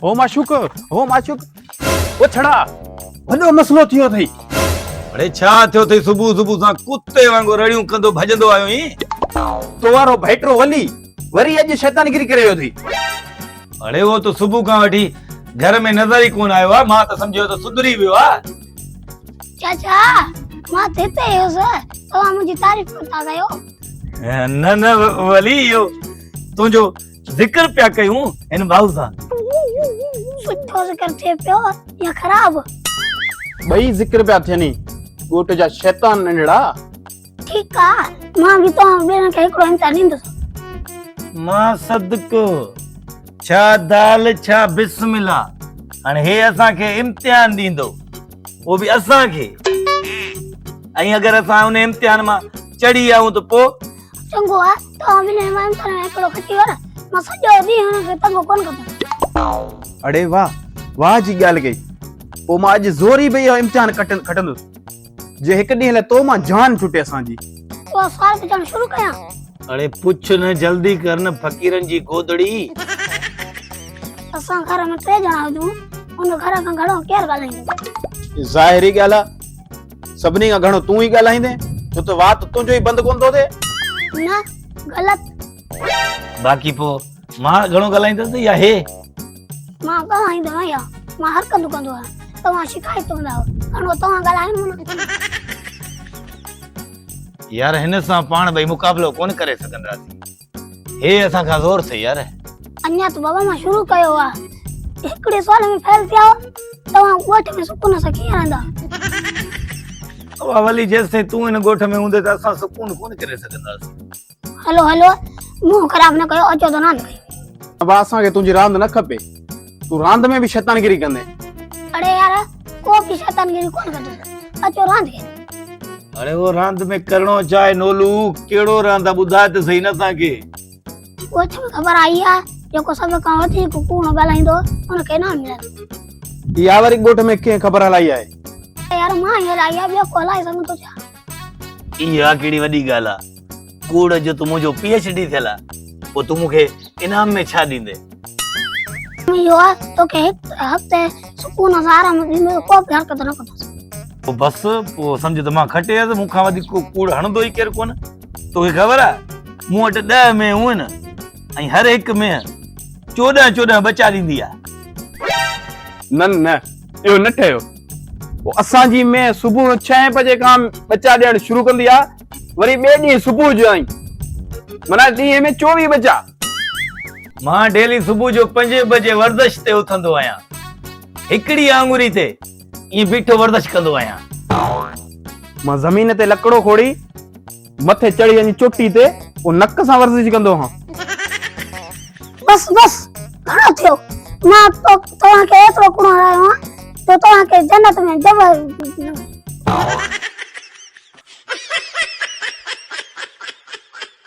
هو معشوق، هو معشوق، او ڇڙا، وڏو مسئلو ٿيو اٿئي. اڙي ڇا ٿيو اٿئي صبح صبح سان ڪتي وانگر رڙيون ڪندو ڀڄندو آيو آهين. تو وارو ڀائٽو ولي وري اڄ شيطانگيري ڪري ويو اٿئي. اڙي اهو ته صبح کان وٺي گهر ۾ نظر ئي ڪونه آيو آهي، مان ته سمجهيو ته سڌري ويو آهي. چاچا مان ته هتي ئي هيس، توهان منهنجي تعريف ڪونه ٿا ڪيو. نه نه ولي اهو تنهنجو ذڪر پيا ڪيون هن ڀائو سان. سٺو ذڪر ٿئي پيو يا خراب؟ ٻئي ذڪر پيا ٿين ڳوٺ جا شيطان ننڍڙا. ٺيڪ آ مان به توهان ٻنهي کي هڪڙو امتحان ڏيندس. مان صدقو ڇا دال ڇا بسم الله هاڻي هي اسان کي امتحان ڏيندو اهو به اسان کي ۽ اگر اسان ان امتحان مان چڙهي آئون ته پو چڱو آ توهان ٻنهي مان امتحان ۾ هڪڙو کٽي ويو نه مان سڄو ڏينهن هن کي تنگ ڪونه ڪندس. اڙي واه واه جي ڳالهه ڪئي پو مان اڄ زوري به اهو امتحان کٽندس. جي هڪ ڏينهن لاء تو مان جان ڇٽي اسان جي. اها سوال پڇڻ شروع ڪيان. اڙي پڇ نه جلدي ڪر نه فقيرن جي گودڙي. اسان گهر ۾ ٽي ڄڻا هجون ان گهر کان گهڻو ڪير ڳالهائيندو. ظاهري ڳالهه آ سڀني کان گهڻو تون ئي ڳالهائيندين ڇو ته وات تنهنجو ئي بند ڪونه ٿو ٿئي. نه غلط. باقي پو مان گهڻو ڳالهائيندس يا هي؟ مان ڳالهائيندو نه آهيان مان حرڪتون ڪندو آهيان توهان شڪايت ڪندا آهيو گهڻو توهان ڳالهايو نه. يار هن سان پاڻ ٻئي مقابلو ڪونه ڪري سگهنداسين هي اسان کان زور اٿئي يار. اڃا ته بابا مان شروع ڪيو آهي هڪڙي سوال ۾ فيل ٿيا توهان ڳوٺ ۾ سڪون سان ڪيئن رهندا؟ بابا ولي جيستائين تون هن ڳوٺ ۾ هوندين ته اسان سڪون ڪونه ڪري سگهنداسين. هلو هلو منهن خراب نه ڪيو اچو ته راند ڪيون. ابا اسان کي تنهنجي راند نه کپي تون راند ۾ به شيطانگيري ڪندين. اڙي يار ڪو به شيطانگيري ڪونه ڪندس اچو راند کيڏون. اڙي اهو راند ۾ ڪرڻو ڇا آهي نولو ڪهڙو راند آهي ٻڌاء ته سهي نه اسان کي. ڳوٺ ۾ خبر آئي آهي جيڪو سڀ کان وڌيڪ ڪوڙ ڳالهائيندو ان کي انعام ملندو. اها وري ڳوٺ ۾ ڪنهن خبر هلائي آهي. يار مان ئي هلائي آهي ٻيو ڪو هلائي سگهندو ڇا. اها ڪهڙي وڏي ڳالهه آ. ڪوڙ جو ته منهنجو پي ايڇ ڊي ٿيل آ. پوء تون مون کي انعام ۾ ڇا ڏيندين؟ اهو آ توکي هڪ هفتي سڪون سان آرام ڏيندس ڪو به حرڪت نه ڪندس. پوء بس پوء سمجهه ته مان کٽي ويس مون کان وڌيڪ ڪو ڪوڙ هڻندو ئي ڪير ڪونه. توکي خبر آ مون وٽ ڏهه مينهون آهن ۽ هر هڪ مينهن چوڏهن چوڏهن ٻچا ڏيندي آ. نه نه اهو نه ٺهيو. پوء اسان جي مينهن صبح جو ڇهين بجي کان ٻچا ڏيڻ شروع ڪندي آ وري ٻئي ڏينهن صبح جو ائين معنيٰ ڏينهن ۾ 24 ٻچا. مان ڊيلي صبح جو پنجين بجي ورزش تي اٿندو آهيان. هڪڙي آڱري تي ائين بيٺو ورزش ڪندو آهيان. مان زمين تي لڪڙو کوڙي مٿي چڙهي وڃي چوٽي تي پوء نڪ سان ورزش ڪندو هان. بس بس گهڻو ٿيو مان توهان کي ايترو ڪوڙ هڻايو آهي جو توهان کي جنت ۾ جڳهه نه ملي.